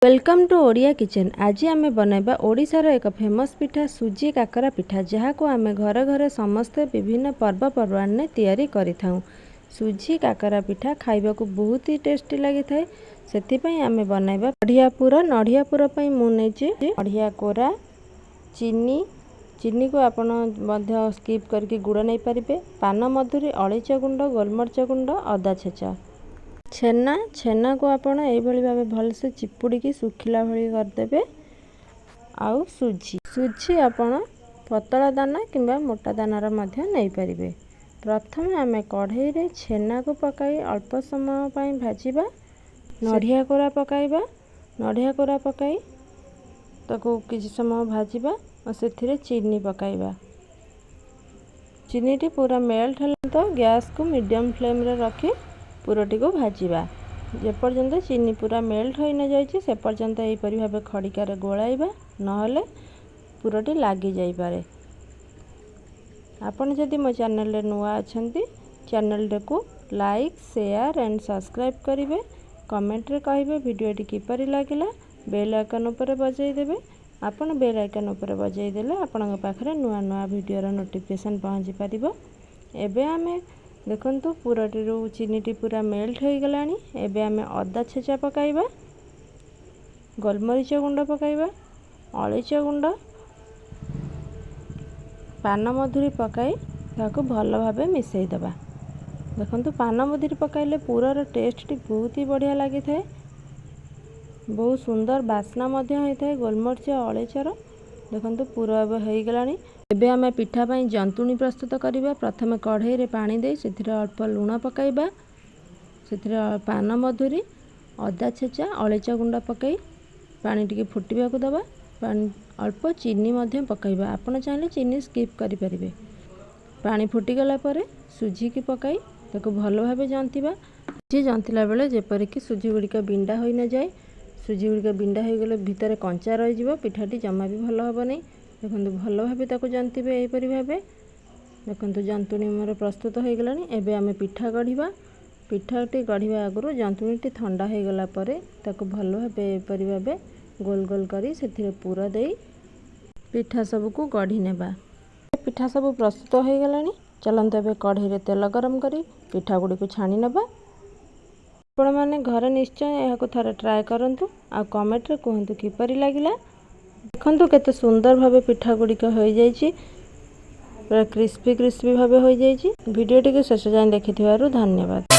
Welcome to Odia Kitchen। ଆଜି ଆମେ ବନାଇବା ଓଡ଼ିଶାର ଏକ ଫେମସ୍ ପିଠା, ସୁଜି କାକରା ପିଠା, ଯାହାକୁ ଆମେ ଘରେ ଘରେ ସମସ୍ତେ ବିଭିନ୍ନ ପର୍ବପର୍ବାଣିରେ ତିଆରି କରିଥାଉ। ସୁଜି କାକରା ପିଠା ଖାଇବାକୁ ବହୁତ ହି ଟେଷ୍ଟି ଲାଗିଥାଏ। ସେଥିପାଇଁ ଆମେ ବନାଇବା ନଡ଼ିଆ ପୁର। ନଡ଼ିଆ ପୁର ପାଇଁ ମୁଁ ନେଇଛି ନଡ଼ିଆ କୋରା, ଚିନି। ଚିନିକୁ ଆପଣ ମଧ୍ୟ ସ୍କିପ୍ କରିକି ଗୁଡ଼ ନେଇପାରିବେ। ପାନ ମଧୁରୀ, ଅଳେଇଚ ଗୁଣ୍ଡ, ଗୋଲମରିଚ ଗୁଣ୍ଡ, ଅଦା ଛେଚା, ଛେନା। ଛେନାକୁ ଆପଣ ଏଇଭଳି ଭାବେ ଭଲସେ ଚିପୁଡ଼ିକି ଶୁଖିଲା ଭଳି କରିଦେବେ। ଆଉ ସୁଜି। ସୁଜି ଆପଣ ପତଳା ଦାନା କିମ୍ବା ମୋଟା ଦାନାର ମଧ୍ୟ ନେଇପାରିବେ। ପ୍ରଥମେ ଆମେ କଢ଼େଇରେ ଛେନାକୁ ପକାଇ ଅଳ୍ପ ସମୟ ପାଇଁ ଭାଜିବା। ନଡ଼ିଆ କୋରା ପକାଇବା। ନଡ଼ିଆ କୋରା ପକାଇ ତାକୁ କିଛି ସମୟ ଭାଜିବା ଓ ସେଥିରେ ଚିନି ପକାଇବା। ଚିନିଟି ପୁରା ମେଲ୍ଟ ହେଲା ତ ଗ୍ୟାସ୍କୁ ମିଡ଼ିୟମ୍ ଫ୍ଲେମ୍ରେ ରଖି ପୁରଟିକୁ ଭାଜିବା। ଯେପର୍ଯ୍ୟନ୍ତ ଚିନି ପୁରା ମେଲ୍ଟ ହୋଇନଯାଇଛି, ସେ ପର୍ଯ୍ୟନ୍ତ ଏହିପରି ଭାବେ ଖଡ଼ିକାରେ ଗୋଳାଇବା, ନହେଲେ ପୁରଟି ଲାଗିଯାଇପାରେ। ଆପଣ ଯଦି ମୋ ଚ୍ୟାନେଲରେ ନୂଆ ଅଛନ୍ତି, ଚ୍ୟାନେଲଟିକୁ ଲାଇକ୍, ସେୟାର ଆଣ୍ଡ ସବସ୍କ୍ରାଇବ୍ କରିବେ। କମେଣ୍ଟରେ କହିବେ ଭିଡ଼ିଓଟି କିପରି ଲାଗିଲା। ବେଲ୍ ଆଇକନ୍ ଉପରେ ବଜାଇ ଦେବେ। ଆପଣ ବେଲ୍ ଆଇକନ୍ ଉପରେ ବଜାଇ ଦେଲେ ଆପଣଙ୍କ ପାଖରେ ନୂଆ ନୂଆ ଭିଡ଼ିଓର ନୋଟିଫିକେସନ୍ ପହଞ୍ଚି ପାରିବ। ଏବେ ଆମେ ଦେଖନ୍ତୁ, ପୁରଟିରୁ ଚିନିଟି ପୁରା ମେଲ୍ଟ ହୋଇଗଲାଣି। ଏବେ ଆମେ ଅଦା ଛେଚା ପକାଇବା, ଗୋଲମରିଚ ଗୁଣ୍ଡ ପକାଇବା, ଅଳେଇଚ ଗୁଣ୍ଡ, ପାନମଧୁରୀ ପକାଇ ତାକୁ ଭଲ ଭାବେ ମିଶାଇ ଦେବା। ଦେଖନ୍ତୁ, ପାନମଧୁରୀ ପକାଇଲେ ପୁରର ଟେଷ୍ଟଟି ବହୁତ ହି ବଢ଼ିଆ ଲାଗିଥାଏ। ବହୁତ ସୁନ୍ଦର ବାସ୍ନା ମଧ୍ୟ ହୋଇଥାଏ ଗୋଲମରିଚ, ଅଳେଇଚର। ଦେଖନ୍ତୁ, ପୁର ଏବେ ହୋଇଗଲାଣି। ଏବେ ଆମେ ପିଠା ପାଇଁ ଜନ୍ତୁଣି ପ୍ରସ୍ତୁତ କରିବା। ପ୍ରଥମେ କଢ଼େଇରେ ପାଣି ଦେଇ ସେଥିରେ ଅଳ୍ପ ଲୁଣ ପକାଇବା। ସେଥିରେ ପାନମଧୁରୀ, ଅଦା ଛେଚା, ଅଳେଇଚ ଗୁଣ୍ଡ ପକାଇ ପାଣି ଟିକେ ଫୁଟିବାକୁ ଦେବା। ପାଣି ଅଳ୍ପ ଚିନି ମଧ୍ୟ ପକାଇବା। ଆପଣ ଚାହିଁଲେ ଚିନି ସ୍କିପ୍ କରିପାରିବେ। ପାଣି ଫୁଟିଗଲା ପରେ ସୁଜିକି ପକାଇ ତାକୁ ଭଲ ଭାବେ ଜନ୍ତିବା। ସୁଜି ଜନ୍ତିଲା ବେଳେ ଯେପରିକି ସୁଜି ଗୁଡ଼ିକ ବିଣ୍ଡା ହୋଇନଯାଏ। ସୁଜି ଗୁଡ଼ିକ ବିଣ୍ଡା ହୋଇଗଲେ ଭିତରେ କଞ୍ଚା ରହିଯିବ, ପିଠାଟି ଜମା ବି ଭଲ ହେବନି। ଦେଖନ୍ତୁ, ଭଲ ଭାବେ ତାକୁ ଜନ୍ତିବେ ଏହିପରି ଭାବେ। ଦେଖନ୍ତୁ, ଜନ୍ତୁଣି ମୋର ପ୍ରସ୍ତୁତ ହୋଇଗଲାଣି। ଏବେ ଆମେ ପିଠା ଗଢ଼ିବା। ପିଠାଟି ଗଢ଼ିବା ଆଗରୁ ଜନ୍ତୁଣିଟି ଥଣ୍ଡା ହୋଇଗଲା ପରେ ତାକୁ ଭଲ ଭାବେ ଏପରି ଭାବେ ଗୋଲ ଗୋଲ କରି ସେଥିରେ ପୁର ଦେଇ ପିଠା ସବୁକୁ ଗଢ଼ି ନେବା। ପିଠା ସବୁ ପ୍ରସ୍ତୁତ ହୋଇଗଲାଣି। ଚାଲନ୍ତୁ, ଏବେ କଢ଼େଇରେ ତେଲ ଗରମ କରି ପିଠା ଗୁଡ଼ିକୁ ଛାଣି ନେବା। ଆପଣମାନେ ଘରେ ନିଶ୍ଚୟ ଏହାକୁ ଥରେ ଟ୍ରାଏ କରନ୍ତୁ ଆଉ କମେଣ୍ଟରେ କୁହନ୍ତୁ କିପରି ଲାଗିଲା। ଦେଖନ୍ତୁ, କେତେ ସୁନ୍ଦର ଭାବେ ପିଠା ଗୁଡ଼ିକ ହୋଇଯାଇଛି। ପୁରା କ୍ରିସ୍ପି କ୍ରିସ୍ପି ଭାବେ ହୋଇଯାଇଛି। ଭିଡ଼ିଓଟିକୁ ଶେଷ ଯାଏଁ ଦେଖିଥିବାରୁ ଧନ୍ୟବାଦ।